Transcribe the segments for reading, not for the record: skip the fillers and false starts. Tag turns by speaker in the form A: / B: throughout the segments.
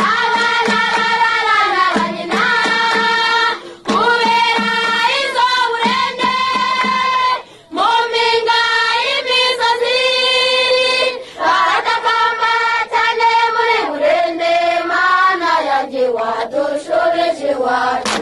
A: Abana bararana ba nyina kubera izo burende mu mpinga y'imisozi, baratakamba cyane muri Burende, Mana yanjye wadushobeje iwacu.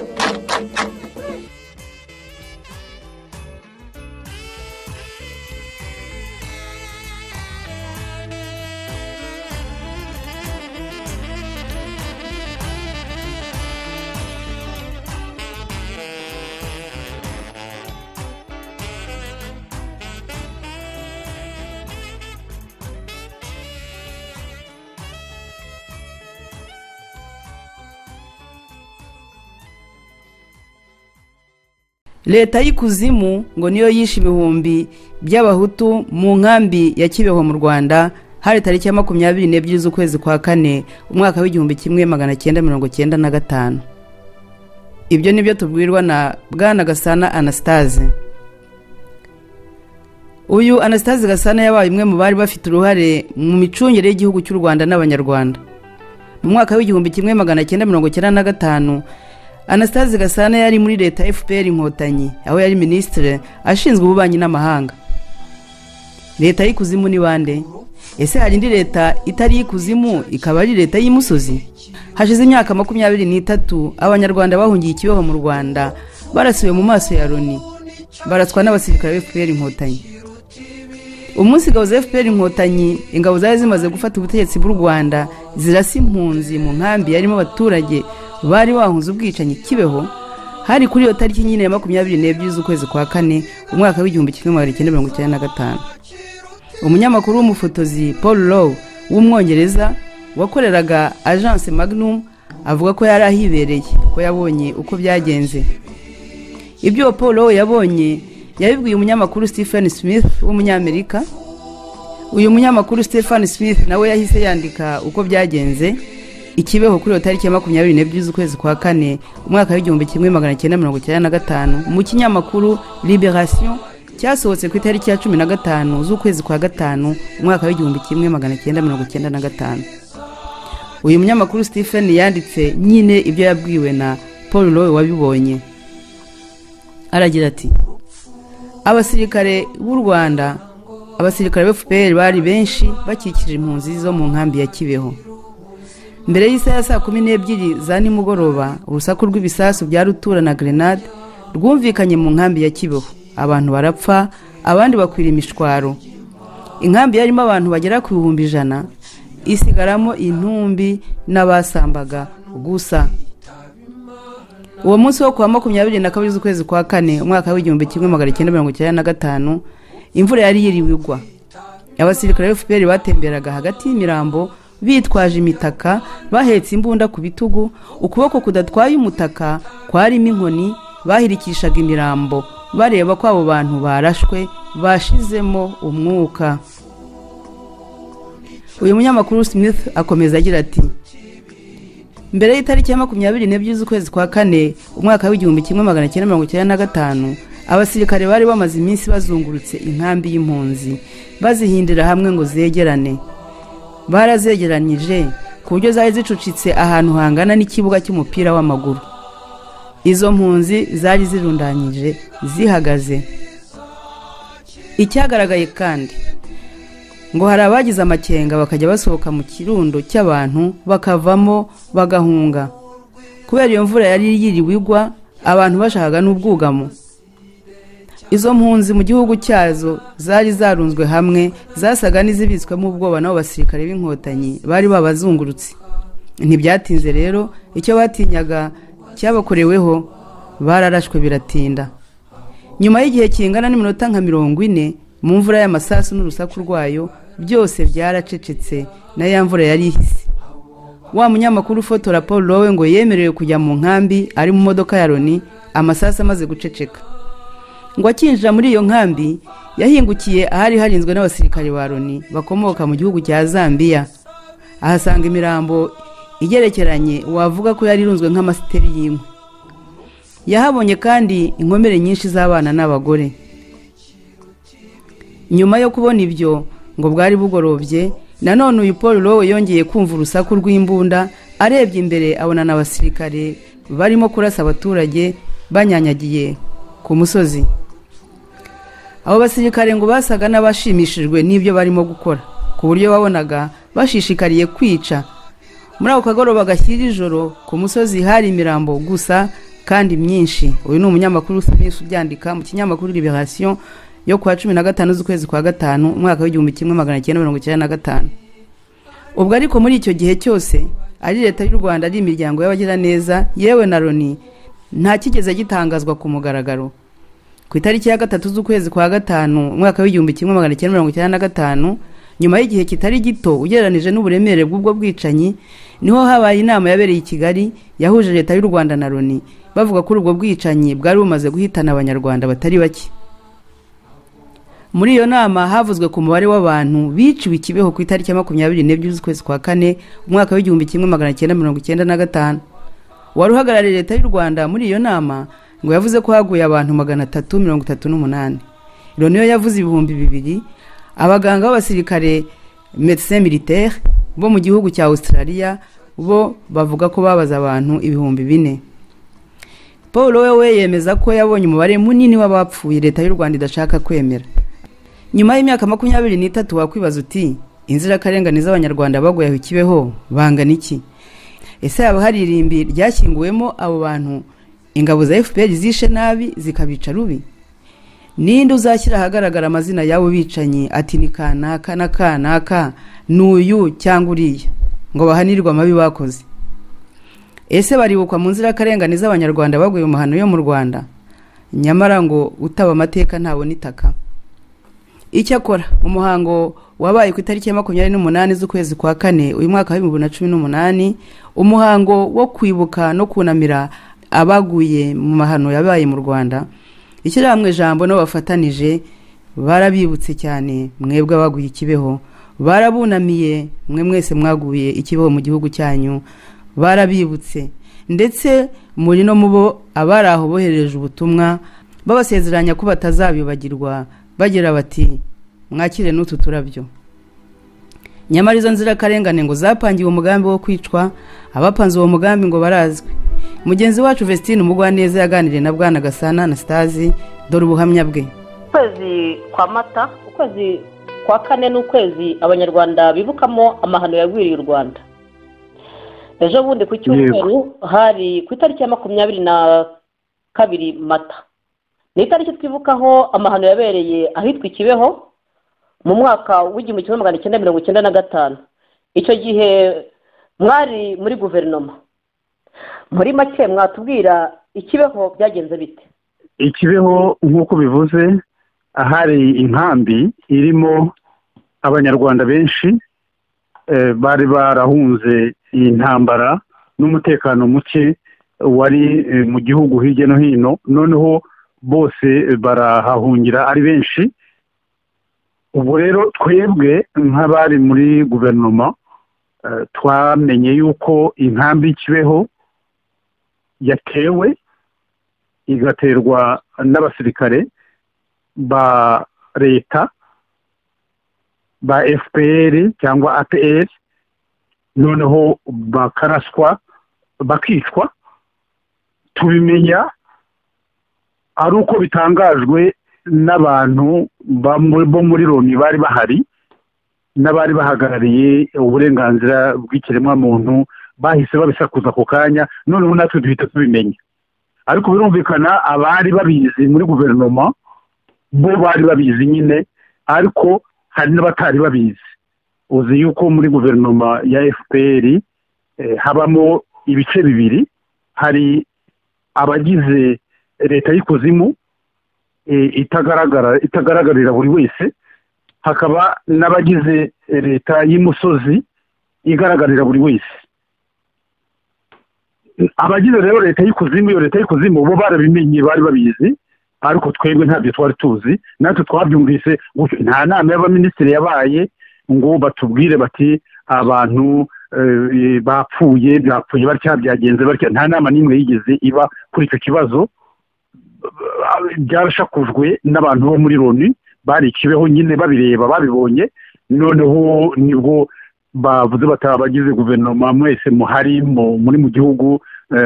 B: Leta y'ikuzimu ngo niyo yishe ibihumbi by'Abahutu mu nkambi ya Kibeho mu Rwanda. Hari tariki ya 22 z'ukwezi kwa kane, umwaka w'1995. Ibyo nibyo tubwirwa na Bwana Gasana Anastase. Uyu Anastase Gasana yabaye umwe mu bari bafite uruhare mu micungire y'igihugu cy'u Rwanda n'Abanyarwanda. Mu mwaka w'1995, Anastase Gasana yari muri leta FPR Inkotanyi, aho yari minisitiri ashinzwe ububanyi n'amahanga. Leta y'ikuzimu ni bande? Ese hari indi leta itari iy'ikuzimu ikaba ari leta y'imusozi? Hashize imyaka 23 Abanyarwanda bahungiye Kibeho mu Rwanda barasiwe mu maso ya Loni, baraswa n'abasirikare ba FPR Inkotanyi. Umunsi ingabo za FPR Inkotanyi, ingabo zari zimaze gufata ubutegetsi bw'u Rwanda, zirasa impunzi mu nkambi yarimo abaturage bari bahunze ubwicanyi Kibeho, hari kuri iyo tariki nyine ya 22 z'ukwezi kwa kane, umwaka w'1995. Umunyamakuru w'umufotozi Paul Lowe w'Umwongereza wakoreraga Agence Magnum avuga ko yari ahibereye, ko yabonye uko byagenze. Ibyo Paul Lowe yabonye yabibwiye umunyamakuru Stephen Smith w'Umunyamerika. Uyu munyamakuru Stephen Smith nawe yahise yandika uko byagenze ikibeho kuri iyo tariki ya 22 z'ukwezi kwa kane, umwaka w'1995, mu kinyamakuru Liberation cyasohotse ku itariki ya 15 z'ukwezi kwa gatanu, umwaka w'1995. Uyu munyamakuru Stephen yanditse nyine ibyo yabwiwe na Paul Lowe wabibonye. Aragira ati: "Abasirikare b'u Rwanda, abasirikare ba FPR bari benshi bakikije impunzi zo mu nkambi ya Kibeho. Mbere y'isaha ya saa 12 za nimugoroba, urusaku rw'ibisasu bya rutura na grenade rwumvikanye mu nkambi ya Kibeho. Abantu barapfa, abandi bakwira imishwaro. Inkambi yarimo abantu bagera ku 100,000 isigaramo intumbi n'abasambaga gusa." Uwo munsi wo kuwa 22 z'ukwezi kwa kane, umwaka w'1995, imvura yari yiriwe igwa. Abasirikare ba FPR batemberaga hagati y'imirambo bitwaje imitaka, bahetse imbunda ku bitugu, ukuboko kudatwaye umutaka kwarimo inkoni, bahirikishaga imirambo bareba ko abo bantu barashwe bashizemo umwuka. Uyu munyamakuru Smith akomeza agira ati: "Mbere y'itariki ya 22 z'ukwezi kwa kane, umwaka w'1995, abasirikare bari bamaze iminsi bazungurutse inkambi y'impunzi bazihindira hamwe ngo zegerane. Barazegeranyije ku buryo zari zicucitse ahantu hangana n'ikibuga cy'umupira w'amaguru. Izo mpunzi zari zirundanyije zihagaze. Icyagaragaye kandi ngo hari abagize amakenga bakajya basohoka mu kirundo cy'abantu bakavamo bagahunga. Kubera iyo mvura yari yiriwe igwa, abantu bashakaga n'ubwugamo. Izo mpunzi mu gihugu cyazo zari zarunzwe hamwe, zasaga n'izibitswemo ubwoba n'abo basirikare b'Inkotanyi bari babazungurutse. Ntibyatinze rero, icyo batinyaga cyabakoreweho, bararashwe biratinda. Nyuma y'igihe kingana n'iminota nka 40, mu mvura y'amasasu n'urusaku rwayo, byose byaracecetse na ya mvura yari ihise. Wa munyamakuru ufotora Paul Lowe ngo yemerewe kujya mu nkambi ari mu modoka ya Loni amasasu amaze guceceka. Ngo akinjira muri iyo nkambi yahingukiye ahari harinzwe n'abasirikare ba Loni bakomoka mu gihugu cya Zambia. Ahasanga imirambo igerekeranye wavuga ko yari irunzwe nk'amasiteri y'inkwi. Yahabonye kandi inkomere nyinshi z'abana n'abagore. Nyuma yo kubona ibyo ngo bwari bugorobye, Nanone uyu Paul Rowe yongeye kumva urusaku rw'imbunda, arebye imbere abona n'abasirikare barimo kurasa abaturage banyanyagiye ku musozi. Abo basirikare ngo basaga n'abashimishijwe n'ibyo barimo gukora, ku buryo babonaga bashishikariye kwica. Muri ako kagoroba gashyira ijoro, ku musozi hari imirambo gusa kandi myinshi. Uyu ni umunyamakuru Smith ubyandika mu kinyamakuru Liberation yo kuwa 15 z'ukwezi kwa 5 umwaka w'1995. Ubwo ariko muri icyo gihe cyose ari leta y'u Rwanda, ari imiryango y'abagiraneza, yewe na Loni, nta kigeze gitangazwa ku mugaragaro. Ku itariki ya 3 z'ukwezi kwa 5 umwaka w'1995, nyuma y'igihe kitari gito ugereranije n'uburemere bw'ubwo bwicanyi, niho habaye inama yabereye i Kigali yahuje leta y'u Rwanda na Loni, bavuga ko ubwo bwicanyi bwari bumaze guhitana Abanyarwanda batari bake. Muri iyo nama havuzwe ku mubare w'abantu biciwe i Kibeho ku itariki ya 22 z'ukwezi kwa 4 umwaka w'1995. Wari uhagarariye leta y'u Rwanda muri iyo nama ngo yavuze ko haguye abantu 338. Loni yo yavuze 2000. Abaganga b'abasirikare médecin militaire bo mu gihugu cya Australia bo bavuga ko babaza abantu 4000. Paul we yemeza ko yabonye umubare munini w'abapfuye leta y'u Rwanda idashaka kwemera. Nyuma y'imyaka 23 wakwibaza uti inzirakarengane z'Abanyarwanda baguye aho Kibeho bangana iki? Ese haba hari irimbi ryashyinguwemo abo bantu ingabo za FPR zishe nabi zikabica rubi? Ninde uzashyira ahagaragara amazina y'abo bicanyi ati ni kanaka na kanaka, n'uyu cyangwa uriya, ngo bahanirwe amabi bakoze? Ese baribukwa mu nzirakarengane z'Abanyarwanda baguye mu mahano yo mu Rwanda? Nyamara ngo utaba amateka ntabona itaka. Icyakora umuhango wabaye ku itariki ya 28 z'ukwezi kwa 4 uyu mwaka wa 2018, umuhango wo kwibuka no kunamira abaguye mu mahano yabaye mu Rwanda, ishyirahamwe Jambo no bafatanije barabibutse cyane mwebwe abaguye Kibeho, barabunamiye mwe mwese mwaguye Ikibeho mu gihugu cyanyu, barabibutse. Ndetse muri no mubo abari aho bohereje ubutumwa babasezeranya ko batazabibagirwa, bagira bati mwakire n'utu turabyo. Nyamara izo nzirakarengane ngo zapangiwe umugambi wo kwicwa, abapanze uwo mugambi ngo barazwi. Mugenzi wacu Vestine Umugwaneza yaganiriye na Bwana Gasana Anastase, dore ubuhamya bwe.
C: Ukwezi kwa Mata, ukwezi kwa 4 n'ukwezi Abanyarwanda bibukamo amahano yagwiriye u Rwanda. Ejo bundi ku cyumweru hari ku itariki ya 22 Mata. Ni itariki twibukaho amahano yabereye ahitwa Kibeho mu mwaka w'1995. Icyo gihe mwari muri guverinoma. Muri make mwatubwira Ikibeho byagenze bite?
D: Ikibeho nk'uko bivuze, ahari inkambi irimo Abanyarwanda benshi bari barahunze intambara n'umutekano muke wari mu gihugu hirya no hino, noneho bose barahahungira ari benshi. Ubu rero twebwe nk'abari muri guverinoma twamenye yuko inkambi Kibeho yatewe, igaterwa n'abasirikare ba leta ba FPR cyangwa APR, noneho bakaraswa bakicwa. Tubimenya ari uko bitangajwe n'abantu bo muri Loni bari bahari n'abari bahagarariye uburenganzira bw'ikiremwamuntu, bahise babisakuza ako kanya, noneho natwe duhita tubimenya. Ariko birumvikana abari babizi muri guverinoma bo bari babizi nyine, ariko hari n'abatari babizi. Uzi yuko muri guverinoma ya FPR habamo ibice bibiri, hari abagize leta y'ikuzimu itagaragarira buri wese, hakaba n'abagize leta y'imusozi igaragarira buri wese. Abagize rero leta y'ikuzimu, iyo leta y'ikuzimu bo barabimenye, bari babizi, ariko twebwe ntabyo twari tuzi. Natwe twabyumvise, nta nama y'abaminisitiri yabaye ngo batubwire bati abantu bapfuye byapfuye batya, byagenze batya. Nta nama n'imwe yigeze iba kuri icyo kibazo. Byarashakujwe n'abantu bo muri Loni bari Kibeho nyine, babireba babibonye, noneho nibwo Bavuze bati abagize guverinoma mwese muhari muri mu gihugu,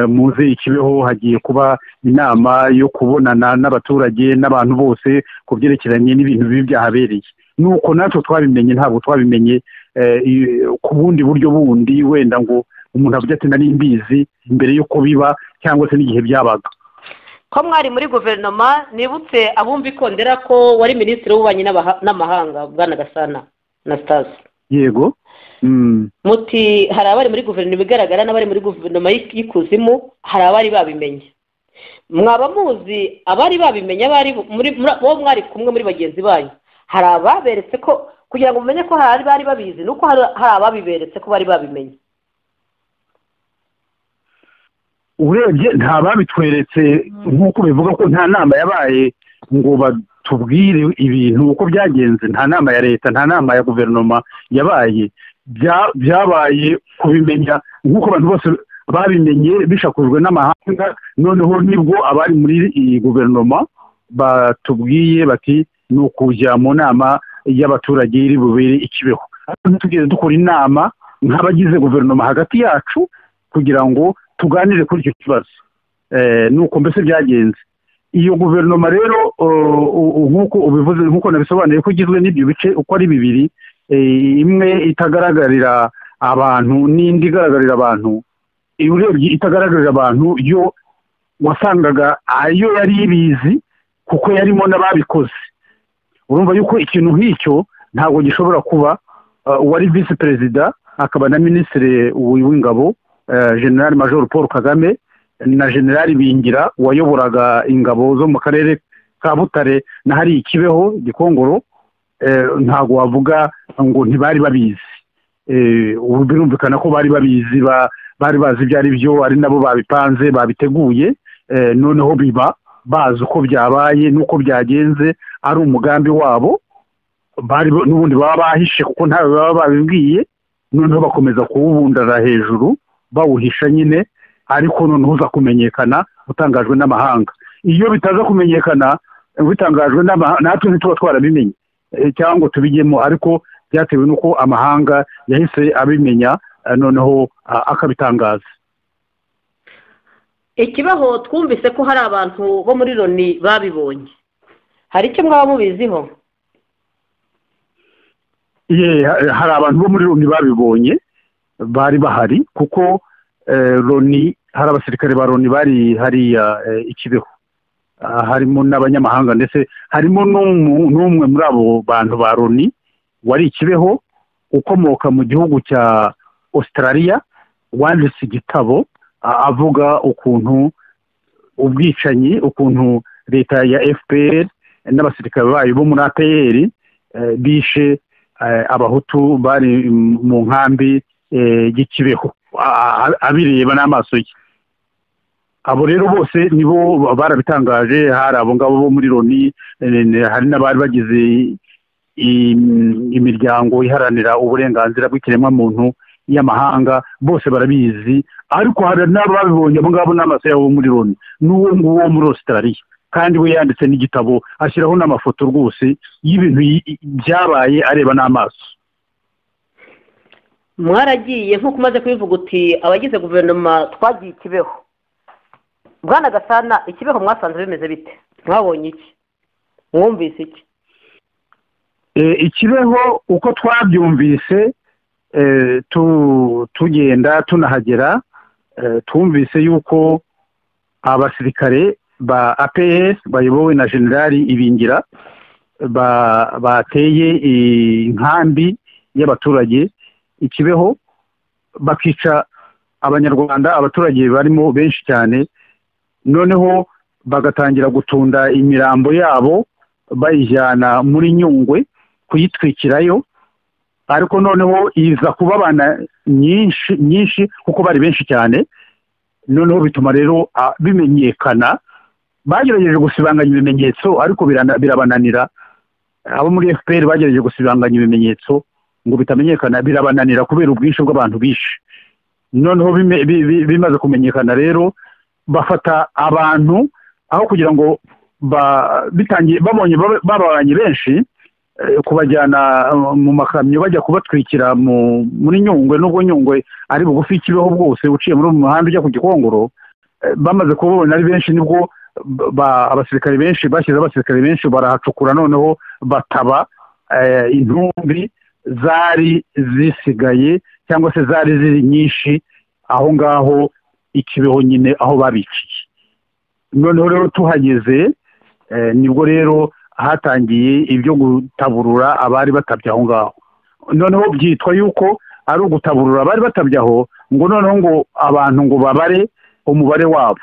D: muze ikibeho, hagiye kuba inama yo kubonana n'abaturage n'abantu bose ku byerekeranye n'ibintu bibi byahabereye. Nuko natwe twabimenye, ntabwo twabimenye ku bundi buryo bundi wenda ngo umuntu avuge ati nari mbizi mbere y'uko biba cyangwa se n'igihe byabaga.
C: Ko mwari muri guverinoma, nibutse abumva ikondera ko wari minisitiri w'ububanyi n'amahanga, bwana Gasana Anastase.
D: Yego.
C: Muti hari abari muri guverinoma igaragara n'abari muri guverinoma y'ikuzimu, hari abari babimenye. Mwaba muzi abari babimenye, abari muri bo mwari kumwe muri bagenzi banyu? Hari ababeretse ko, kugira ngo mumenye ko hari bari babizi, nuko hari ababiberetse ko bari babimenye?
D: Urebye nta babitweretse nk'uko bivuga ko nta nama yabaye ngo batubwire ibintu uko byagenze. Nta nama ya leta, nta nama ya guverinoma yabaye. Byabaye kubimenya nk'uko abantu bose babimenye bishakujwe n'amahanga. Noneho nibwo abari muri iyi guverinoma batubwiye bati ni ukujya mu nama y'abaturage iri bubere ikibeho. Tugeze dukora inama nk'abagize guverinoma hagati yacu kugira ngo tuganire kuri icyo kibazo. Nuko mbese byagenze. Iyo guverinoma rero, nk'uko ubivuze, nk'uko nabisobanuye, ko igizwe n'ibyo bice uko ari bibiri, imwe itagaragarira abantu n'indi igaragarira abantu. Urebye itagaragarira abantu yo wasangaga ayo yari ibizi kuko yarimo n'ababikoze. Urumva yuko ikintu nk'icyo ntabwo gishobora kuba. Uwari visi perezida akaba na minisitiri w'ingabo, General Major Paul Kagame, na General Bingira wayoboraga ingabo zo mu karere ka Butare na hari ikibeho Gikongoro, ntabwo wavuga ngo ntibari babizi. Ubu birumvikana ko bari babizi, bari bazi ibyo ari byo, ari nabo babipanze, babiteguye. Noneho biba bazi uko byabaye n'uko byagenze, ari umugambi wabo bari n'ubundi baba bahishe kuko ntawe baba babibwiye. Noneho bakomeza kuwubundara hejuru bawuhisha nyine, ariko noneho uza kumenyekana utangajwe n'amahanga. Iyo bitaza kumenyekana bitangajwe natwe ntituba twarabimenye cyangwa tubigemo, ariko byatewe n'uko amahanga yahise abimenya noneho akabitangaza.
C: Ikibaho twumvise ko hari abantu bo muri Loni babibonye, hari icyo mwaba mubiziho?
D: Hari abantu bo muri Loni babibonye, bari bahari, kuko Loni, hari abasirikare ba Loni bari hariya ikibeho, harimo n'abanyamahanga, ndetse harimo n'umwe muri abo bantu ba Loni wari ikibeho ukomoka mu gihugu cya Australia, wanditse igitabo avuga ukuntu ubwicanyi, ukuntu leta ya FPR n'abasirikare bayo bo muri APR bishe abahutu bari mu nkambi y'ikibeho, abireba n'amaso ye. Abo rero bose nibo barabitangaje. Hari abo ngabo bo muri Loni, hari n'abari bagize imiryango iharanira uburenganzira bw'ikiremwamuntu y'amahanga, bose barabizi. Ariko hari n'ababibonye abo ngabo n'amaso yabo muri Loni, n'uwo nguwo muri Australia, kandi we yanditse n'igitabo ashyiraho n'amafoto rwose y'ibintu byabaye areba n'amaso.
C: Mwaragiye nk'uko umaze kubivuga uti abagize guverinoma twagiye ikibeho. Bwana Gasana, ikibeho mwasanze bimeze bite? Mwabonye iki? Mwumvise iki?
D: Ikibeho uko twabyumvise tugenda tunahagera, twumvise yuko abasirikare ba APS bayobowe na General Ibingira bateye inkambi y'abaturage ikibeho, bakica abanyarwanda, abaturage barimo benshi cyane. Noneho bagatangira gutunda imirambo yabo bayijyana muri Nyungwe kuyitwikirayo, ariko noneho iza kubabana nyinshi nyinshi kuko bari benshi cyane. Noneho bituma rero bimenyekana. Bagerageje gusibanganya ibimenyetso ariko birabananira. Abo muri FPR bagerageje gusibanganya ibimenyetso ngo bitamenyekana, birabananira kubera ubwinshi bw'abantu bishe. Noneho bimaze kumenyekana rero bafata abantu aho kugira ngo bitangiye babonye bababanye benshi, Kubajyana mu makamyo bajya kubatwikira muri Nyungwe, nubwo Nyungwe ari bugufi Kibeho bwose uciye muri muhanda ujya ku Gikongoro. Bamaze kubabona ari benshi, nibwo abasirikare benshi bashyize abasirikare benshi barahacukura, noneho bataba intumbi zari zisigaye cyangwa se zari ziri nyinshi aho ngaho ikibeho nyine aho babiciye. Noneho rero tuhageze, nibwo rero hatangiye ibyo gutaburura abari batabye aho ngaho. Noneho byitwa yuko ari ugutaburura abari batabye aho, ngo noneho ngo abantu ngo babare umubare wabo,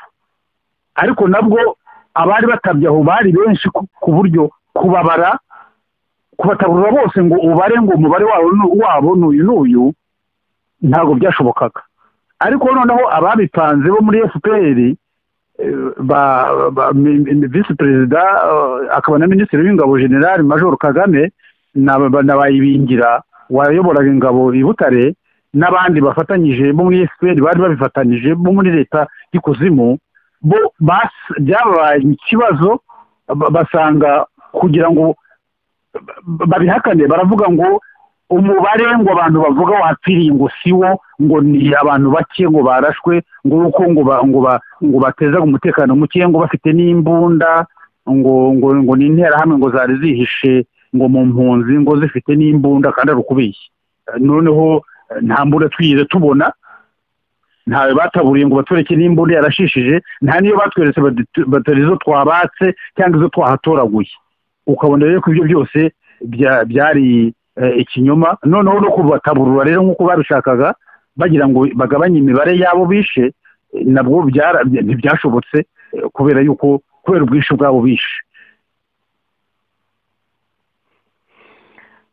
D: ariko nabwo abari batabye aho bari benshi ku buryo kubabara kubataburura bose ngo ubare ngo umubare wabo n'uyu n'uyu ntabwo byashobokaga. Ariko noneho ababipanze bo muri FPR, visi perezida akaba na minisitiri w'ingabo General Major Kagame na Bayibingira wayoboraga ingabo i Butare n'abandi bafatanyije bo muri FPR bari babifatanyije bo muri leta y'ikuzimu, bo byabaye ikibazo, basanga kugira ngo babihakane baravuga ngo umubare ngo abantu bavuga wapfiriye ngo siwo, ngo ni abantu bake ngo barashwe, ngo uko ngo batezaga umutekano muke, ngo bafite n'imbunda, ngo ngo ngo ni interahamwe ngo zari zihishe ngo mu mpunzi ngo zifite n'imbunda, kandi ari ukubeshya. Noneho nta mbunda twigeze tubona, ntawe bataburiye ngo batwereke n'imbunda yarashishije, nta niyo batweretse batari izo twabatse cyangwa izo twahatoraguye. Ukabona rero ko ibyo byose byari ikinyoma. Noneho no kubataburura rero nk'uko babishakaga bagira ngo bagabanye imibare yabo bishe, nabwo ntibyashobotse kubera yuko kubera ubwinshi bwabo bishe.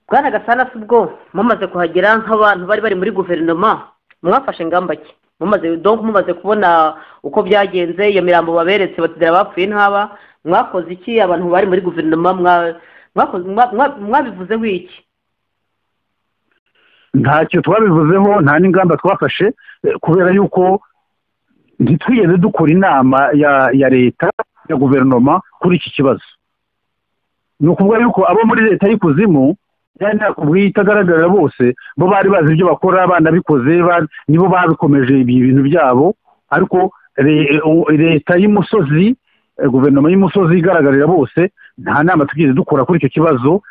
C: Bwana Gasana, si ubwo mumaze kuhagera nk'abantu bari bari muri guverinoma, mwafashe ingamba ki? Mumaze kubona uko byagenze, iyo mirambo baberetse batidera bapfuye ntaba, mwakoze iki? Abantu bari muri guverinoma mwabivuzeho iki?
D: Ntacyo twabivuzeho, nta n'ingamba twafashe, kubera yuko ntitwigeze dukora inama ya leta ya guverinoma kuri iki kibazo. Ni ukuvuga yuko abo muri leta y'ikuzimu itagaragara bose bo bari bazi ibyo bakora, banabikoze, nibo babikomeje ibi bintu byabo. Ariko leta y'umusozi, guverinoma y'umusozi igaragarira bose, nta nama twigeze dukora kuri icyo kibazo.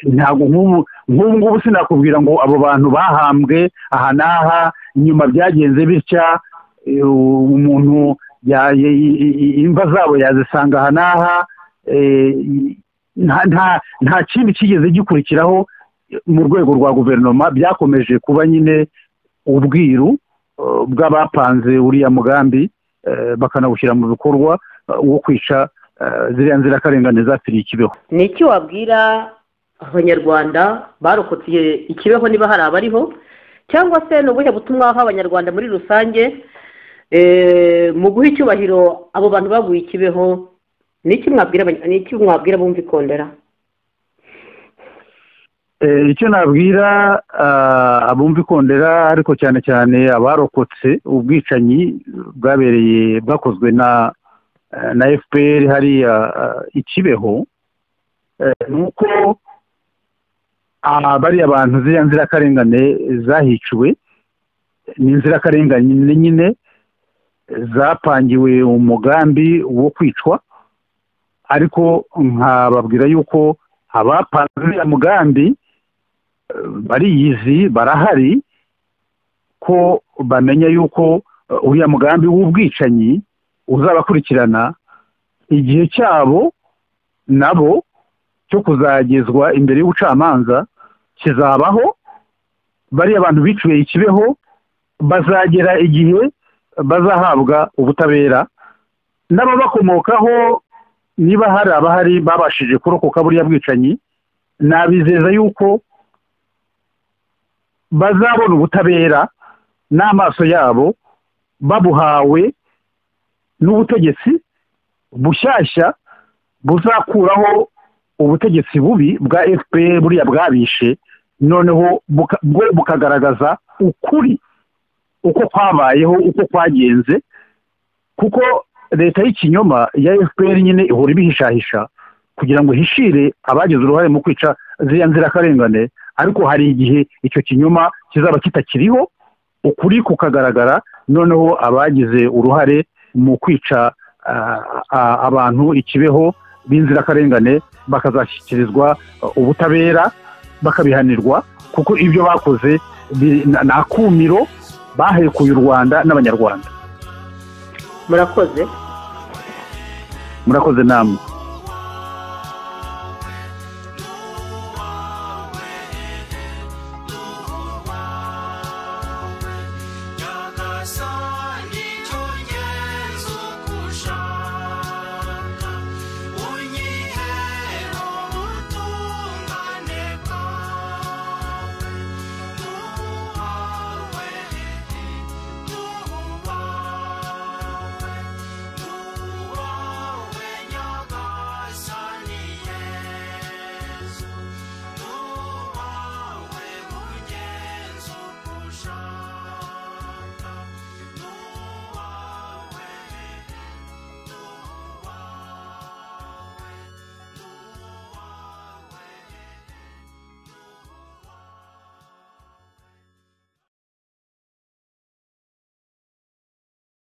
D: Ntabwo nk'ubu ngubu sinakubwira ngo abo bantu bahambwe aha n'aha, nyuma byagenze bitya, umuntu imva zabo yazisanga aha n'aha, nta kindi kigeze gikurikiraho mu rwego rwa guverinoma. Byakomeje kuba nyine ubwiru bw'abapanze uriya mugambi, bakanawushyira mu bikorwa wo kwica ziriya nzirakarengane zapfiriye Kibeho.
C: Ni iki wabwira abanyarwanda barokotse Ikibeho niba hari abariho, cyangwa se ni ubuhe butumwa waha abanyarwanda muri rusange mu guha icyubahiro abo bantu baguye Ikibeho? Ni iki mwabwira bumva ikondera?
D: Icyo nabwira abumva ikondera, ariko cyane cyane abarokotse ubwicanyi bwabereye bwakozwe na FPR hariya Ikibeho, nuko bariya abantu ziriya nzirakarengane zahiciwe ni inzirakarengane nyine zapangiwe umugambi wo kwicwa, ariko nkababwira yuko abapanze uriya mugambi bariyizi, barahari, ko bamenya yuko uriya mugambi w'ubwicanyi uzabakurikirana igihe cyabo nabo cyo kuzagezwa imbere y'ubucamanza kizabaho. Bariya abantu biciwe Ikibeho bazagera igihe bazahabwa ubutabera, n'ababakomokaho niba hari abahari babashije kurokoka buriya bwicanyi, nabizeza yuko bazabona ubutabera n'amaso yabo babuhawe n'ubutegetsi bushyashya buzakuraho ubutegetsi bubi bwa FPR buriya bwabishe, noneho bwo bukagaragaza ukuri uko kwabayeho, uko kwagenze. Kuko leta y'ikinyoma ya FPR nyine ihora ibihishahisha, Kugira ngo ihishire abagize uruhare mu kwica ziriya nzirakarengane. Ariko hari igihe icyo kinyoma kizaba kitakiriho, ukuri kukagaragara, noneho abagize uruhare mu kwica abantu ikibeho b'inzirakarengane bakazashyikirizwa ubutabera, bakabihanirwa, kuko ibyo bakoze ni akumiro bahekuye u Rwanda n'Abanyarwanda.
C: Murakoze.
D: Murakoze namwe.